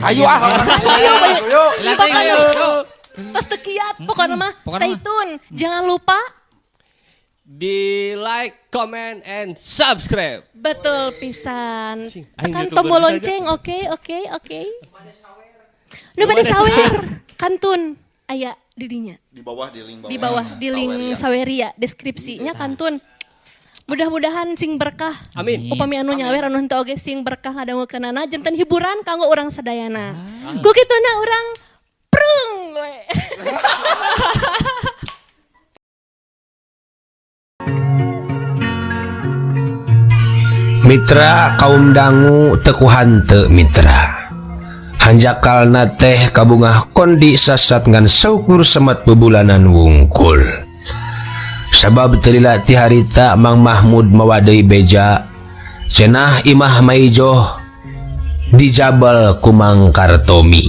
Ayo ah. Ayo, ayo. Ayo. Pokoknya tos teu kiat, pokoknya mah Pokoknya stay mah. tune. Jangan lupa Di like, comment, and subscribe. Betul pisan. Cing, aing Tekan YouTuber tombol saja. lonceng, oke, oke, oke. Nu bade sawer, kantun aya di dinya. Di bawah di link bawah. Di bawah di link Saweria. Saweria deskripsinya kantun. Mudah-mudahan sing berkah. Amin. Upami anu nyawer anu henteu oge sing berkah ngadangukeunana janten hiburan kanggo urang sadayana. Ku kituna urang prung we. Mitra kaum dangu teu hanteu mitra. Hanjakalna teh kabungah kondi sasat ngan saukur semat bebulanan wungkul. Sabab teu lila ti harita Mang Mahmud mawa deui beja, cenah imah Maijoh dijabal ku Mang Kartomi.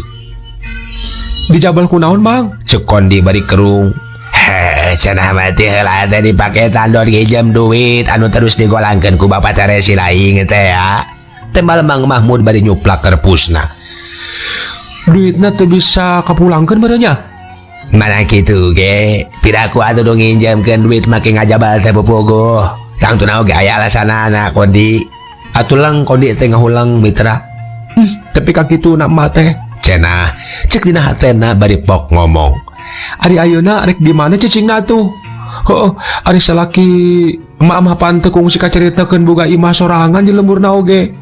Dijabal ku naon, Mang? Cek kondi bari kerung. Heh, cenah mah teh heula teh dipake tandon nginjem duit anu terus digolangkeun ku Bapak Teresi lain teh ya. Tembal Mang Mahmud bari nyuplak kerpusna. Duitna teu bisa kapulangkeun barunya. Mana kitu ge, piraku atuh nu nginjemkeun duit make ngajabal teh pupuguh. Tangtuna oge aya alasanana kondi. Atuh lang kondi teh ngahulang mitra. Tapi ka kitu na emak teh. Cenah, cek dina hatena bari pok ngomong. Ari ayeuna rek di mana cicingna atuh? Heuh, ari salaki emak mah pan teu kungsi kacaritakeun boga imah sorangan di lemburna oge.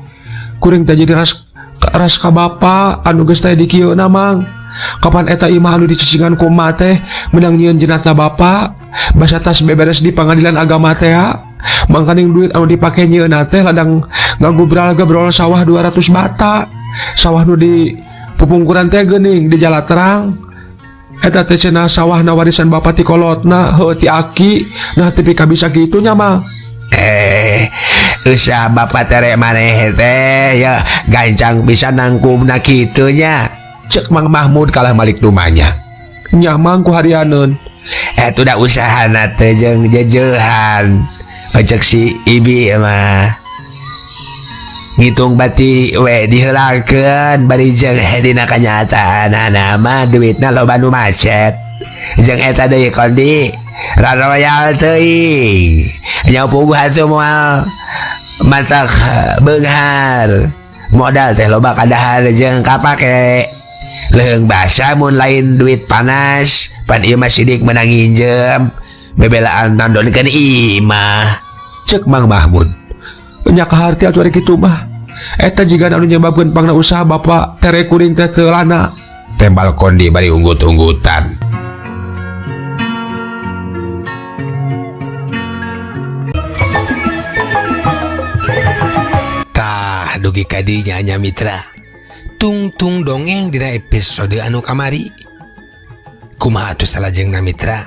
Kuring teh jadi ras ras ka bapa anu geus teh di kieuna Mang. Kapan eta imah anu dicicingan ku emak teh meunang nyieun jenatna bapa, basa tas beberes di pangadilan agama teh ya. Mangkaning duit anu dipake nyieunna teh ladang ngagubral gebrol sawah 200 bata. Sawah nu di pupungkuran teh geuning di Jalatrang. Eta teh cenah sawahna warisan bapa ti kolotna, heuh ti aki. Nah tepi ka bisa kitu nya mah. Usah bapak tere maneh teh ya gancang bisa nangkumna kitu nya. Cek Mang Mahmud kalah malik dumanya. Nya Mang ku harianeun. Tuh dah usahana teh jeung jejehan. Cek si Ibi mah. Ngitung bati we diheulakeun bari jeung dina kanyataanana mah duitna loba nu macet. Jeung eta deui kondi raroyal teuing. Nya puguh atuh moal matak beunghar. Modal teh loba kadahar jeung kapake. Leung basa mun lain duit panas, pan ieu mah sidik menang nginjem. Bebelaan nandonkeun imah. Cek Mang Mahmud. Nya kaharti atuh ari kitu mah. Eta jiga anu nyebabkeun pangna usaha bapa tere kuring teh teu lana. Tembal kondi bari unggut-unggutan. Tah dugi ka dinya nya mitra. Tungtung dongeng dina episode anu kamari. Kumaha atuh salajengna mitra?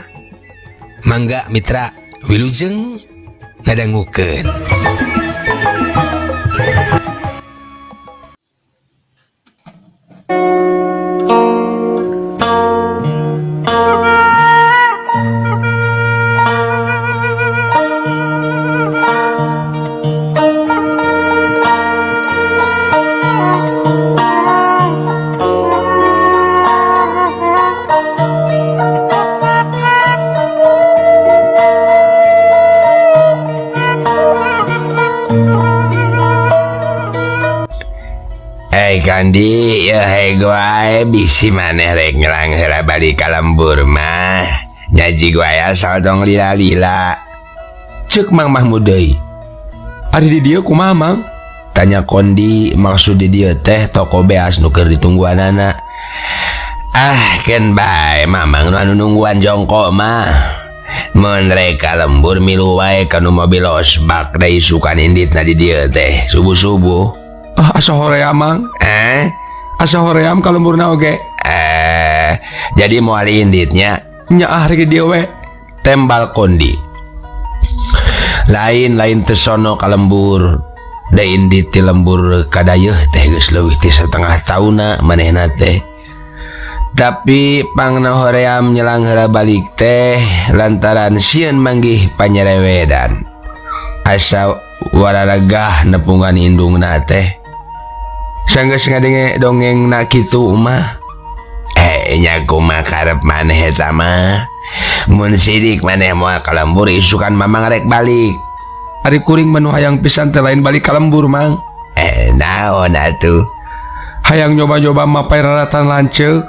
Mangga mitra wilujeng ngadangukeun. Kandi ya hei gue bisi maneh rek ngelang heula balik ka lembur mah. Nyaji gue asal tong lila-lila. Cek Mang Mahmud deui. Ari di dieu kumaha Mang? Tanya kondi maksud di dieu teh toko beas nu keur ditungguanana. Ah keun bae Mamang nu anu nungguan jongko mah. Mun rek ka lembur milu wae ka nu mobil osbak da isukan inditna di dieu teh subuh-subuh. Ah, asa hoream Mang. Asa hoream ka lemburna oge. Jadi moal inditnya. Nya ah rek di dieu we. Tembal kondi. Lain-lain teu sono ka lembur. Da indit ti lembur kadayeuh teh geus leuwih ti setengah taunna manehna teh. Tapi pangna hoream nyelang heula balik teh lantaran sieun manggih panyerewedan. Asa wararegah nepungan indungna teh. Sanggeus ngadenge dongeng na kitu mah. Nya kumaha karep maneh eta mah. Mun sidik maneh moal ka lembur isukan mamang rek balik. Ari kuring mah nu hayang pisan teh lain balik ka lembur mang. Naon atuh? Hayang nyoba-nyoba mapai raratan lanceuk.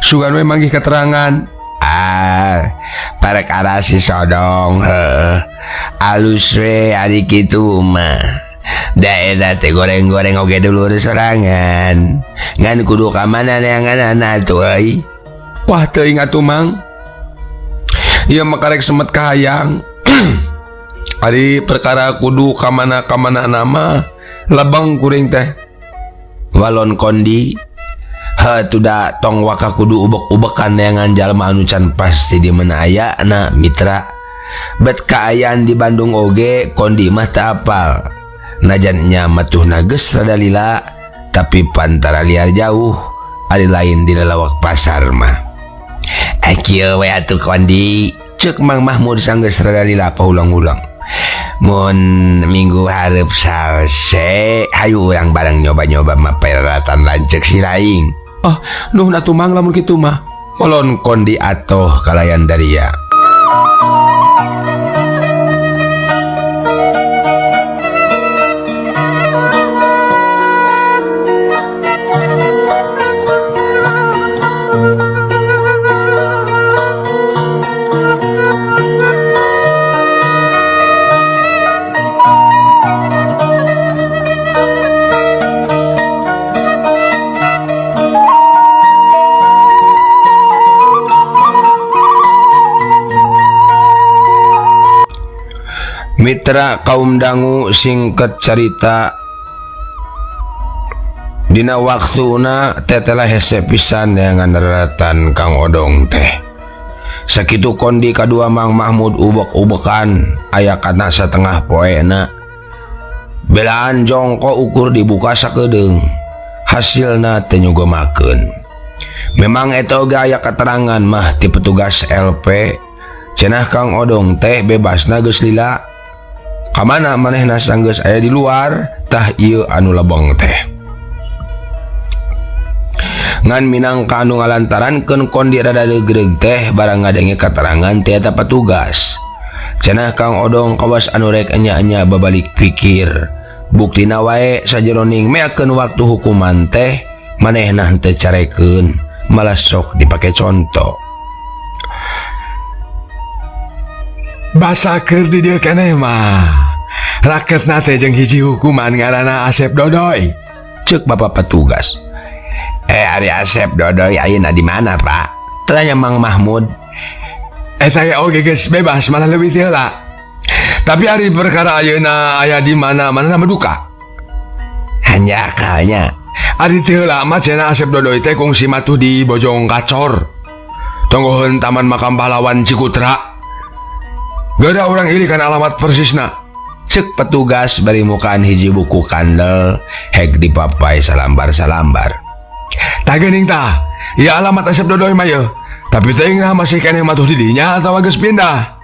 Sugan we manggih keterangan. Ah, perkara si sodong heuh. Alus we ari kitu mah. Da eta teh goreng-goreng oge dulur sorangan. Ngan kudu ka mana neanganana atuh euy. Wah teuing atuh mang. Ieu mah karek semet kahayang. Ari perkara kudu ka mana-kamana nama lebeng kuring teh. Walon kondi heuh tuda tong waka kudu ubek-ubekan neangan jalma anu can pasti di mana ayana mitra. Bet kaayaan di Bandung oge kondi mah teu apal. Najan nya matuhna geus rada lila tapi pantara liar jauh ari lain di lelawak pasar mah. Kieu we atuh kondi ceuk Mang Mahmud sanggeus rada lila pahulang-hulang. Mun minggu hareup salse hayu urang bareng nyoba-nyoba mapai raratan lanceuk si laing. Oh, nuhun atuh Mang lamun kitu mah. Molon kondi atoh kalayan daria. Mitra kaum dangu singkat carita dina waktuna tetela hese pisan neangan raratan Kang Odong teh. Sakitu kondi kadua Mang Mahmud ubek-ubekan aya kana satengah poena. Belaan jongko ukur dibuka sakedeung. Hasilna teu nyugomakeun. Memang eta oge aya keterangan mah ti petugas LP cenah Kang Odong teh bebasna geus lila. Kamana manehna sanggeus aya di luar tah ieu anu lebong teh. Ngan minangka anu ngalantarankeun kondi rada regreg teh barang ngadenge katerangan ti eta petugas. Cenah Kang Odong kawas anu rek enya-enya babalik pikir. Buktina wae sajeroning meakeun waktu hukuman teh manehna henteu carekeun malah sok dipake conto. Basa keur di dieu keneh mah. Raketna teh jeung hiji hukuman ngaranna Asep Dodoy. Ceuk bapak petugas. Ari Asep Dodoy ayeuna di mana, Pak? Tanya Mang Mahmud. Eta ge oge geus bebas malah leuwih teh heula. Tapi ari perkara ayeuna aya di mana mana mah duka. Hanjakalnya. Ari teh heula mah cenah Asep Dodoy teh kungsi matuh di Bojong Kacor. Tonggoheun Taman Makam Pahlawan Cikutra. Geura urang ilikan alamat persisna. Cek petugas bari mukaan hiji buku kandel hek dipapai salambar-salambar. Tah geuning tah, ieu alamat Asep Dodoy mah yeuh. Tapi teuing nah masih keneh matuh di dinya atawa geus pindah.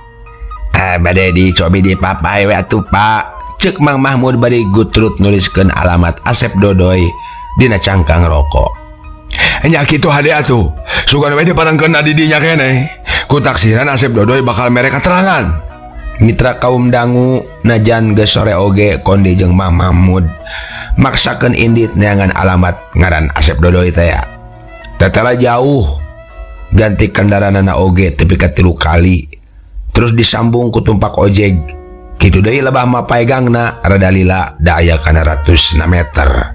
Bade dicobi dipapai we atuh Pak. Cek Mang Mahmud bari gutrut nuliskeun alamat Asep Dodoy dina cangkang rokok. Nya kitu hade atuh. Sugan we diparengkeun di dinya keneh. Ku taksiran Asep Dodoy bakal mere keterangan. Mitra kaum dangu najan geus sore oge kondi jeung Mang Mahmud maksakeun indit neangan alamat ngaran Asep Dodoy teh. Tetela jauh ganti kendaraanana oge tepi ka 3 kali terus disambung ku tumpak ojek. Kitu deui lebah mapai gangna rada lila da aya kana ratusna meter.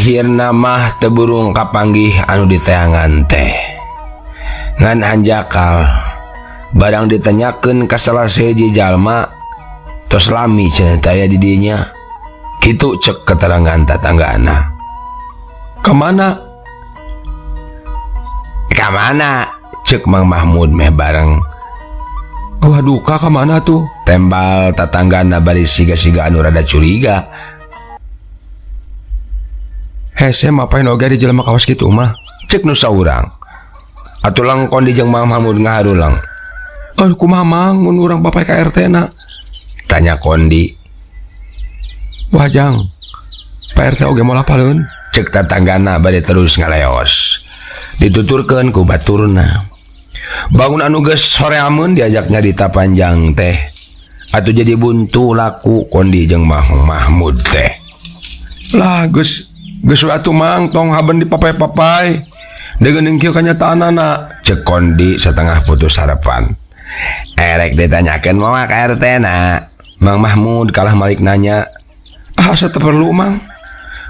Akhirna mah teu burung kapanggih anu diteangan teh. Ngan hanjakal barang ditanyakeun ka salah sahiji jalma tos lami cenah teh aya di dinya. Kitu cek keterangan tatanggana. Kamana? Kamana? Cek Mang Mahmud meh bareng. Wah duka kamana tuh? Tembal tatanggana bari siga-siga anu rada curiga. Hese mapain oge di jelema kawas kitu mah. Cek nu saurang. Atuh lang kondi jeung Mang Mahmud ngaharulang. Aduh kumaha Mang mun urang papai ka RT na? Tanya kondi. Wah jang, Pak RT oge moal apaleun. Cek tatanggana bari terus ngaleos. Dituturkeun ku baturna. Bangun anu geus soreameun diajak nyarita panjang teh. Atuh jadi buntu laku kondi jeung Mang Mahmud teh. Lah geus geus we atuh Mang tong haben dipapai-papai. Deugeun kieu kanyataanana. Cek kondi setengah putus harapan. Erek ditanyakeun moal ka RT na. Mang Mahmud kalah malik nanya. Ah asa teu perlu Mang.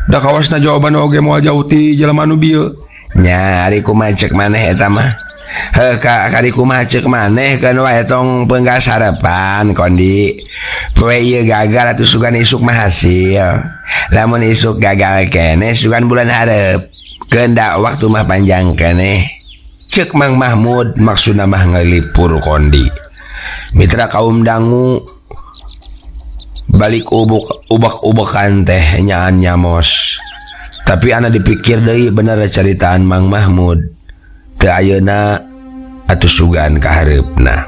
Da kawasna jawaban oge moal jauh ti jelema anu bieu. Nya ari kumaha cek maneh eta mah? Heuh ka kari kumaha cek maneh keun wae tong peunggas harapan kondi. Poe ieu gagal atuh sugan isuk mah hasil. Lamun isuk gagal keneh sugan bulan hareup. Keun da waktu mah panjang keneh. Cek Mang Mahmud maksudna mah ngalipur kondi. Mitra kaum dangu balik ubuk ubak-ubakan teh nyaan nyamos. Tapi ana dipikir deui bener caritaan Mang Mahmud. Teu ayeuna atuh sugan ka hareupna.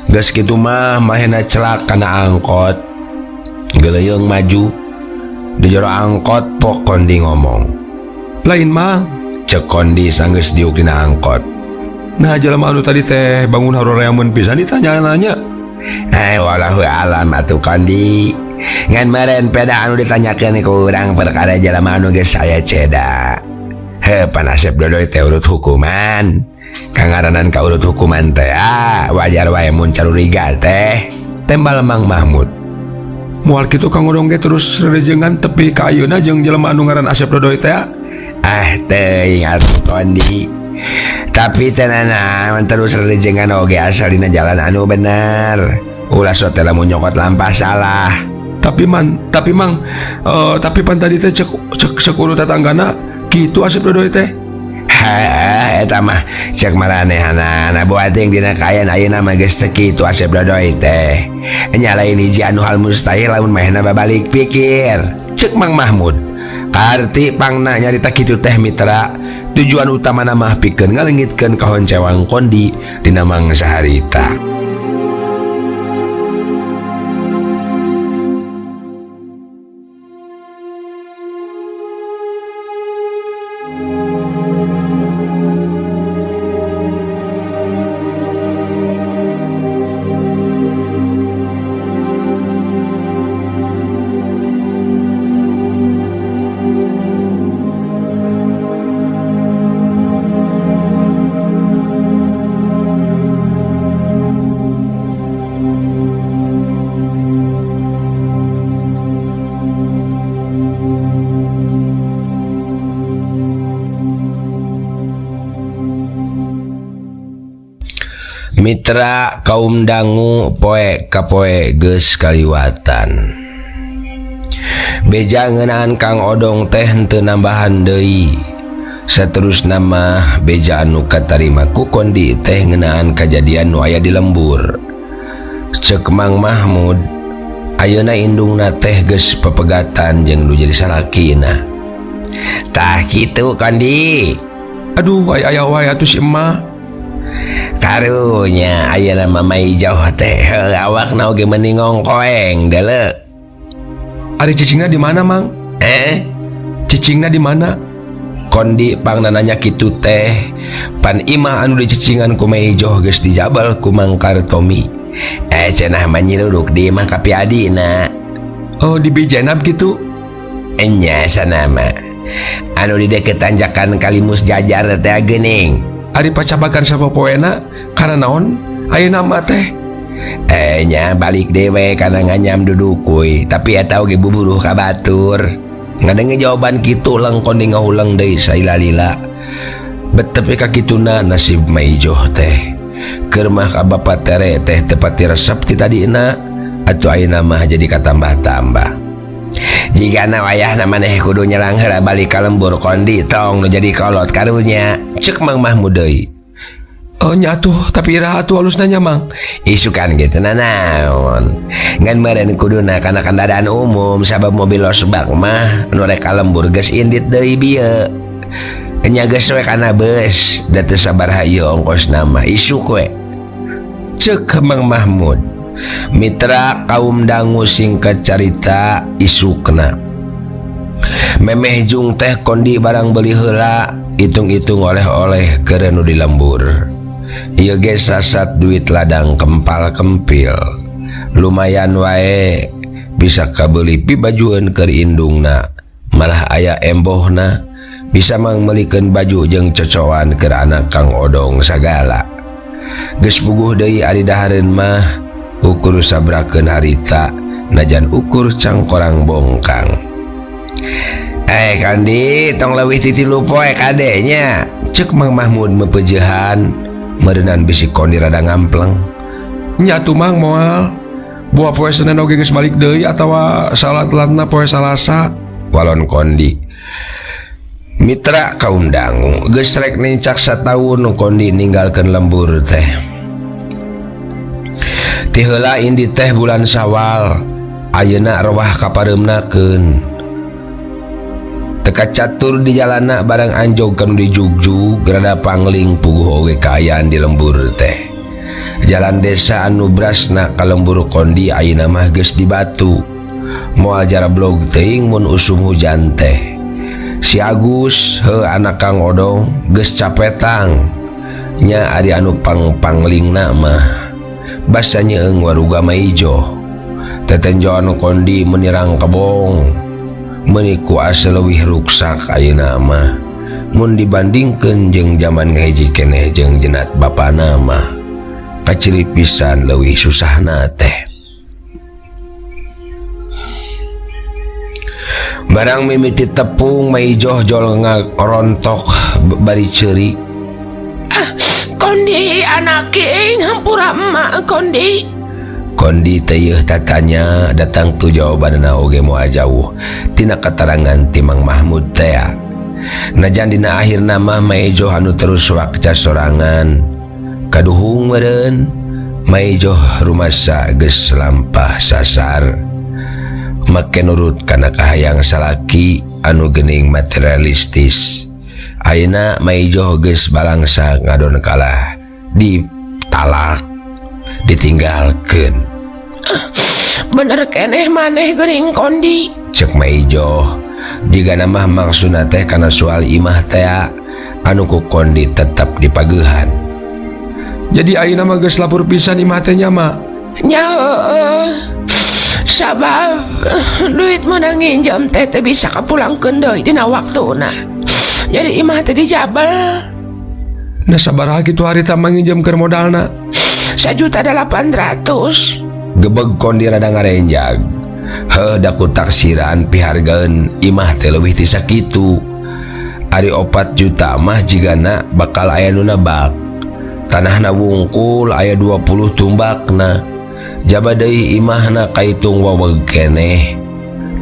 Geus kitu mah mahena celak kana angkot. Geleyeung maju. Di jero angkot pok kondi ngomong. Lain Mang, cek kondi sanggeus diuk dina angkot. Nah jelema anu tadi teh bangun haroreameun pisan ditanya-nanya. Wallahu alam atuh kondi. Ngan meren peda anu ditanyakeun ku urang perkara jelema anu geus aya ceda. Heuh pan Asep Dodoy teh urut hukuman. Kangaranan ka urut hukuman teh wajar wae mun caruriga teh. Tembal Mang Mahmud. Moal kitu Kang Odong ge terus rerejengan tepi ka ayeuna jeung jelema anu ngaran Asep Dodoy teh. Ah teuing atuh kondi. Tapi tenana terus rerejengan oge asal dina jalan anu bener. Ulah sote lamun nyokot lampah salah. Tapi man, tapi Mang, tapi pan tadi teh cek cek cek urut tatanggana kitu Asep Dodoy teh. Heeh, eta mah cek maranehanana buat yang dina kaayaan ayeuna mah geus teu kitu Asep Dodoy teh. Nya lain hiji anu hal mustahil lamun mahena babalik pikir. Cek Mang Mahmud. Karti pangna nyarita kitu teh mitra. Tujuan utamana mah pikeun ngaleungitkeun kahoncewang kondi dina mangsa harita. Mitra kaum dangu poe kapoe geus kaliwatan. Beja ngeunaan Kang Odong teh henteu nambahan deui. Saterusna mah beja anu katarima ku kondi teh ngeunaan kajadian nu aya di lembur. Ceuk Mang Mahmud, ayeuna indungna teh geus pepegatan jeung nu jadi salakina. Tah kitu kondi. Aduh aya wae atuh si emak. Karunya ayeuna mah Mai Jauh teh awakna oge meuni ngongkoeng deuleu. Ari cicingna di mana, Mang? Cicingna di mana? Kondi pangna nanya kitu teh. Pan imah anu dicicingan ku Mai Ijoh geus dijabal ku Mang Kartomi. Cenah mah nyiruruk di imah ka piadina. Oh, di Bijenab kitu? Enya sanama. Anu di deket tanjakan Kalimus Jajar teh geuning. Ari pacabakan sapopoena kana naon ayeuna mah teh? Nya balik dewe kana nganyam dudukuy, tapi eta oge buburuh ka batur. Ngadenge jawaban kitu leng Kondi ngahuleng deui saila-lila. Bet tepi ka kituna nasib Maijoh teh. Keur mah ka bapa tere teh teu pati resep ti tadina atuh ayeuna mah jadi katambah-tambah. Jigana wayahna maneh kudu nyelang heula balik ka lembur Kondi tong nu jadi kolot karunya. Ceuk Mang Mahmud deui. Oh nya atuh, tapi iraha atuh alusna nya Mang. Isukan gitu nanaon. Ngan meureun kuduna kana kendaraan umum sabab mobil losbak mah nu rek ka lembur geus indit deui bieu. Nya geus we kana beus, da teu sabaraha ieu ongkosna mah isuk we. Ceuk Mang Mahmud. Mitra kaum dangu singkat carita isukna. Memeh jung teh Kondi barang beli heula, itung-itung oleh-oleh keur nu di lembur. Ieu ge sasat duit ladang kempal-kempil. Lumayan wae bisa kabeuli pibajueun keur indungna, malah aya embohna bisa mangmeulikeun baju jeung cocoan keur anak Kang Odong sagala. Geus puguh deui ari dahareun mah ukur sabrakeun harita najan ukur cangkorang bongkang. Kondi tong leuwih ti 3 poe kadenya. Ceuk Mang Mahmud mepeujehan meureunan bisi Kondi rada ngampleng. Nya atuh Mang moal. Buah poe Senin oge geus balik deui atawa salat-latna poe Salasa. Walon Kondi. Mitra kaum dangu geus rek nincak sataun Kondi ninggalkeun lembur teh. Ti heula indi teh bulan Syawal, ayeuna rewah kapareumnakeun. Teka catur di jalana barang anjog kanu dijugjug rada pangling puguh oge kaayaan di lembur teh. Jalan desa anu brasna ka lembur Kondi ayeuna mah geus dibatu. Moal jarablog teuing mun usum hujan teh. Si Agus heuh anak Kang Odong geus capetang. Nya ari anu pang-panglingna mah basa nyeung waruga Maijoh. Tetenjoan Kondi menirang kebong. Meuni ku asa leuwih ruksak ayeuna mah mun dibandingkeun jeung jaman ngahiji keneh jeung jenat bapana mah kaciri pisan leuwih susahna teh. Barang mimiti tepung Maijoh jol ngarontok bari ceurik. Ah, Kondi anak king hampura emak Kondi. Kondi teueuh tatanya datang tu jawabanna oge moal jauh tina keterangan ti Mang Mahmud tea. Najan dina akhirna mah Maijoh anu terus wakca sorangan kaduhung meureun Maijoh rumasa geus lampah sasar. Make nurut kana kahayang salaki anu geuning materialistis. Ayeuna Maijoh geus balangsa ngadon kalah ditalak ditinggalkeun. Bener keneh maneh geuning Kondi. Ceuk Maijoh jigana mah maksudna teh kana soal imah tea anu ku Kondi tetep dipageuhan. Jadi ayeuna mah geus lapur pisan imah teh nya mak. Nya heueuh. Sabab duit meunang nginjem teh teu bisa kapulangkeun deui dina waktuna. Jadi imah teh dijabel. Nah sabaraha kitu harita mah nginjem keur modalna? 1.800.000. Gebeg Kondi rada ngarenjag. Heuh da ku taksiran pihargaeun imah teh leuwih ti sakitu. Ari 4 juta mah jigana bakal aya nu nebak. Tanahna wungkul aya 20 tumbakna. Jaba deui imahna kaitung waweg keneh.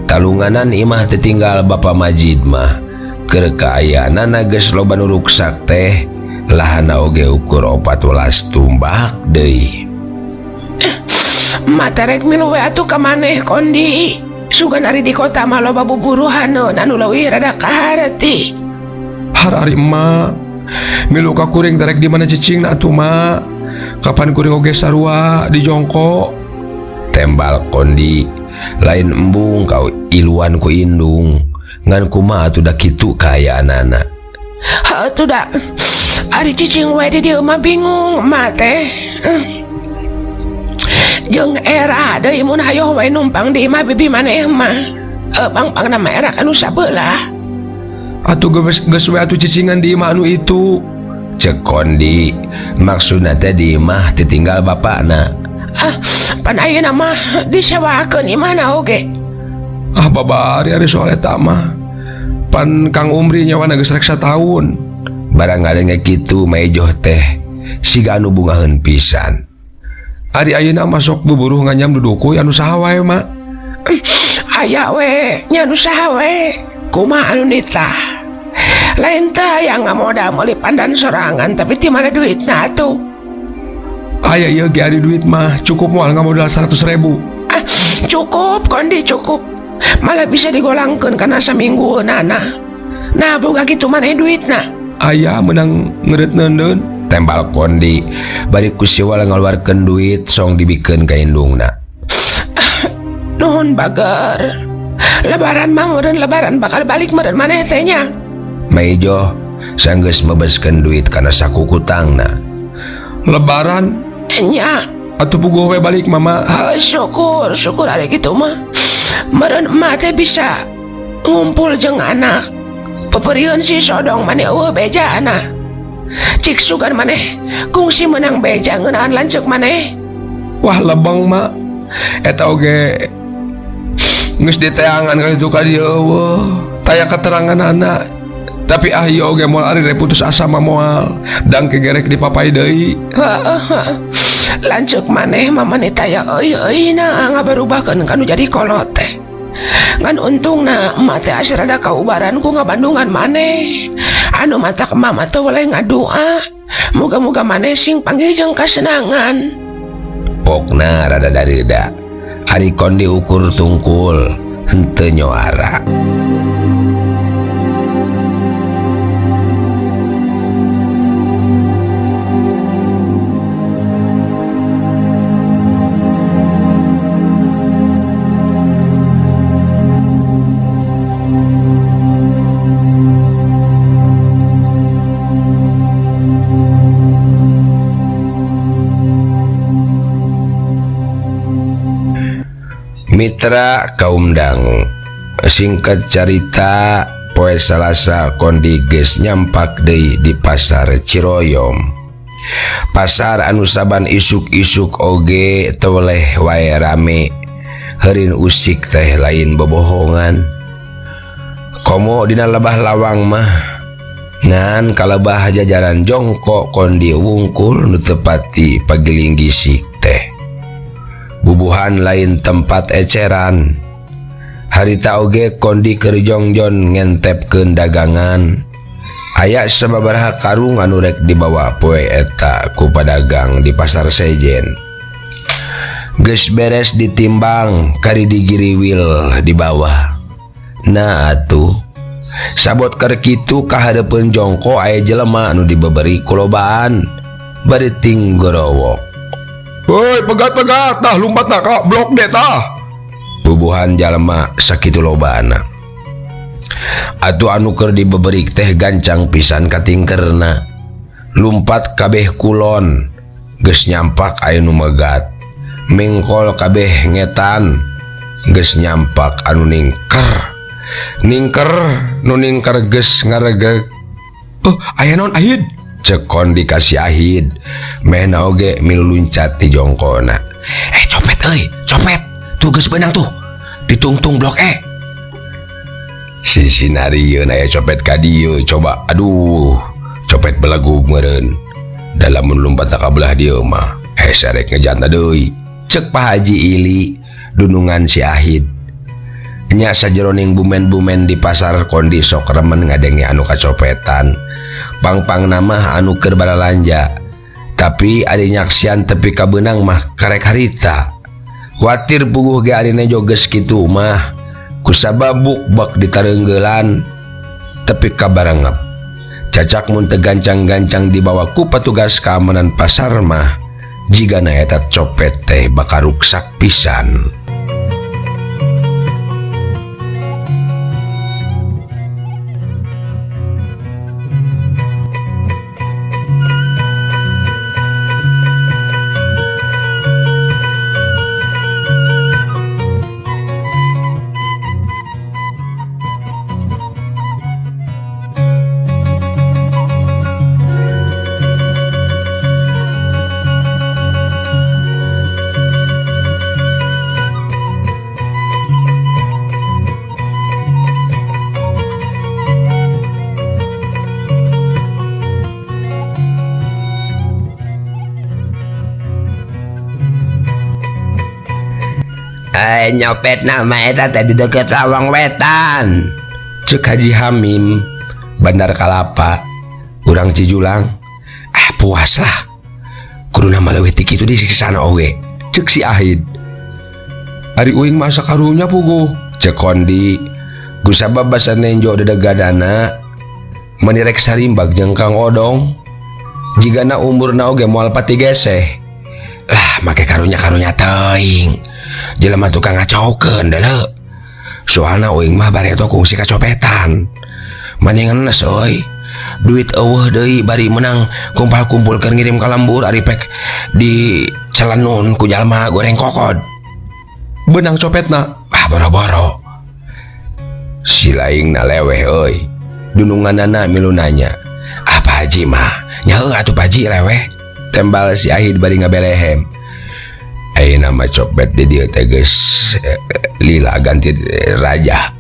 Talunganan imah teh tinggal Bapa Majid mah. Keur kaayaanana geus loba nu ruksak teh, lahana oge ukur 14 tumbak deui. Mata rek milu we atuh ka maneh Kondi. Sugan ari di kota mah loba buburuhaneun anu leuwih rada kaharti. Har ari emak milu ka kuring terek di mana cicingna atuh mak. Kapan kuring oge sarua di jongko. Tembal Kondi lain embung kau iluan ku indung. Ngan kumaha atuh da kitu kaayaanana. Heuh atuh da ari cicing we di dieu mah bingung emak teh. Jeung era deui mun hayoh we numpang di imah bibi maneh mah. Pang-pangna mah era kanu sabelah. Atuh geus we atuh cicingan di imah anu itu. Ceuk Kondi maksudna teh di imah ditinggal bapakna. Ah, pan ayeuna mah disewakeun imahna oge. Ah babari ari soal eta mah. Pan Kang Umri nyawana geus rek sataun. Barang ngadenge kitu Maijoh teh siga anu bungaheun pisan. Ari ayeuna mah sok buburuh nganyam dudukuy anu saha wae mak. Aya we nya anu saha we. Kumaha anu nitah. Lain teh hayang ngamodal meuli pandan sorangan tapi ti mana duitna atuh. Aya ieu ge ari duit mah cukup moal ngamodal 100.000. Ah, cukup kondi cukup. Malah bisa digolangkeun kana saminggueunana. Nah boga kitu maneh duitna. Aya meunang ngeureut neundeun. Tembal kondi bari ku siwal ngaluarkeun duit song dibikeun ka indungna. Nuhun bager. Lebaran mah meureun lebaran bakal balik meureun maneh teh nya. Maijoh sanggeus mebeskeun duit kana saku kutangna. Lebaran nya atuh puguh we balik mama. Syukur, syukur ari kitu mah. Meureun emak teh bisa ngumpul jeung anak. Peperiun si sodong maneh eueuh bejana. Cik sugan maneh kungsi menang beja ngeunaan lanceuk maneh. Wah lebeng mak. Eta oge geus diteangan ka ditu ka dieu eueuh. Taya keterangan anak. Tapi ah ieu oge moal ari putus asa mah moal. Dang kegerek dipapai deui. Lanceuk maneh mah maneh taya euy-euy na ngabarubahkeun kanu jadi kolot teh. Ngan untungna emak teh asa rada kaubaran ku ngabandungan maneh. Anu matak emak mah teu weleh ngadua. Muga-muga maneh sing panggih jeung kasenangan. Pokna rada dareuda. Ari kondi ukur tungkul henteu nyoara. Mitra kaum dangu, singkat carita poe Salasa kondi geus nyampak deui di pasar Ciroyom. Pasar anu saban isuk-isuk oge teu weleh wae rame, heurin usik teh lain bobohongan. Komo dina lebah lawang mah ngan kalebah jajaran jongkok kondi wungkul nu tepati pagiling gisik teh. Bubuhan lain tempat eceran. Harita oge kondi keur jongjon ngentepkeun dagangan. Aya sababaraha karung anu rek dibawa poe eta ku padagang di pasar sejen. Geus beres ditimbang kari digiriwil di bawah. Nah atuh sabot keur kitu kahareupeun jongko aya jelema anu dibeberi kulobaan bari tinggorowok. Woi, pegat-pegat, tah lumpat tah ka blok D tah. Bubuhan jalma sakitu lobana. Atuh anu keur dibeberik teh gancang pisan katingkerna. Lumpat kabeh kulon, geus nyampak aya nu megat. Mingkol kabeh ngetan, geus nyampak anu ningker. Ningker nu ningker geus ngaregeg. Oh, aya naon Ahid? Cek kondi ka si Ahid, mehna oge milu luncat ti jongkona. Copet euy, copet. Tuh geus beunang tuh. Ditungtung blok E. Sisi narieun aya copet ka dieu, coba aduh, copet belegug meureun. Da lamun lumpat ka belah dieu mah, hese rek ngejatna deui. Cek Pak Haji Ili dunungan si Ahid. Nya sajeroning bumen-bumen di pasar kondi sok remen ngadenge anu kacopetan. Pangpang nama anu keur baralanja. Tapi ari nyaksian tepi ka beunang mah karek harita. Kuatir puguh ge ari nejo geus kitu mah kusababuk bak ditareunggelan tepi ka barangep. Cacak mun teu gancang-gancang dibawa ku patugas keamanan pasar mah jigana eta copet teh bakal ruksak pisan. Nyopet nama eta teh di deket Lawang Wetan. Cek Haji Hamim Bandar Kalapa urang Cijulang. Ah puas lah. Kudu nama leuwih ti kitu disiksana oge. Cek si Ahid. Ari uing masa karunya puguh. Cek Kondi. Gusabab basa nenjo dedegadana menirek sarimbag jeung Kang Odong. Jigana umurna oge moal pati geseh. Lah make karunya-karunya teuing. Jelema tukang ngacaukeun deuleu. Soalna uing mah bareto kungsi kacopetan. Mendingan nges euy. Duit eueuh deui bari menang kumpal-kumpul keur ngirim ka lembur ari pek di celenun ku jalma goreng kokod. Benang copetna. Ah boro-boro. Si laing na leweh euy. Dununganana milu nanya. Ah Pak Haji mah nya heuh atuh Pak Haji leweh. Tembal si Ahid bari ngabelehem. Ayeuna mah copet di dieu teh geus lila ganti raja.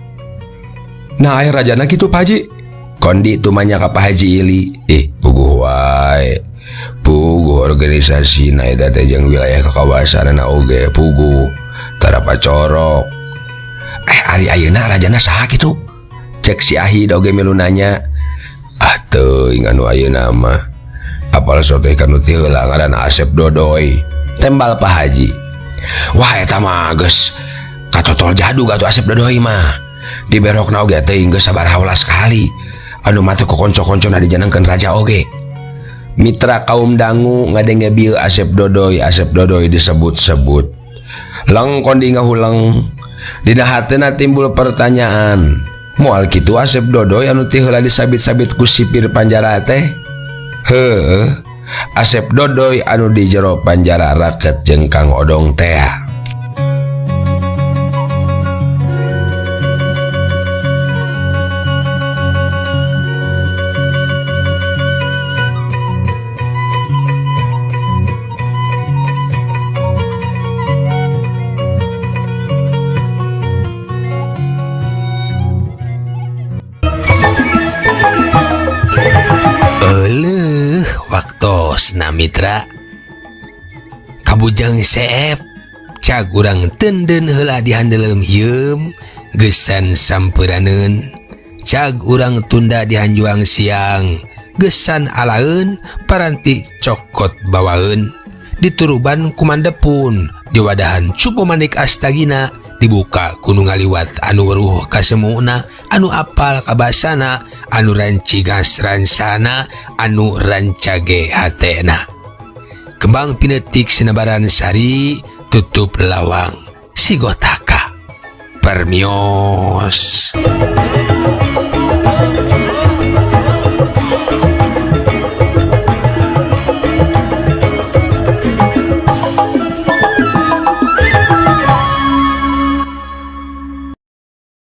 Nah aya rajana kitu Pak Haji. Kondi tumanya ka Pak Haji Ili. Puguh wae. Puguh organisasi na eta teh jeung wilayah kakawasanana oge puguh. Tara pacorok. Ari ayeuna rajana saha kitu? Cek si Ahid oge milu nanya. Ah teuing anu ayeuna mah. Apal sote kanu ti heula ngaranna Asep Dodoy. Tembal Pak Haji. Wah eta mah geus katotol jadug atuh Asep Dodoy mah. Diberokna oge teuing geus sabaraha welas kali. Anu mah teh ku konco-koncona dijenengkeun raja oge. Mitra kaum dangu ngadenge bieu Asep Dodoy, Asep Dodoy disebut-sebut. Leng Kondi ngahuleng. Dina hatena timbul pertanyaan. Moal kitu Asep Dodoy anu ti heula disabit-sabit ku sipir panjara teh? Heueuh. Asep Dodoy anu di jero panjara raket jeung Kang Odong teh. Waktosna mitra kabujang seep cag urang tenden heula dihandeleum hieum gesan sampuraneun cag urang tunda dihanjuang siang gesan alaeun paranti cokot bawaeun dituruban kumandepun diwadahan cupu manik astagina dibuka kudu ngaliwat anu weruh kasemuna anu apal kabasana anu rancigas ransana anu rancage hatena kembang pinetik sinebaran sari tutup lawang sigotaka permios.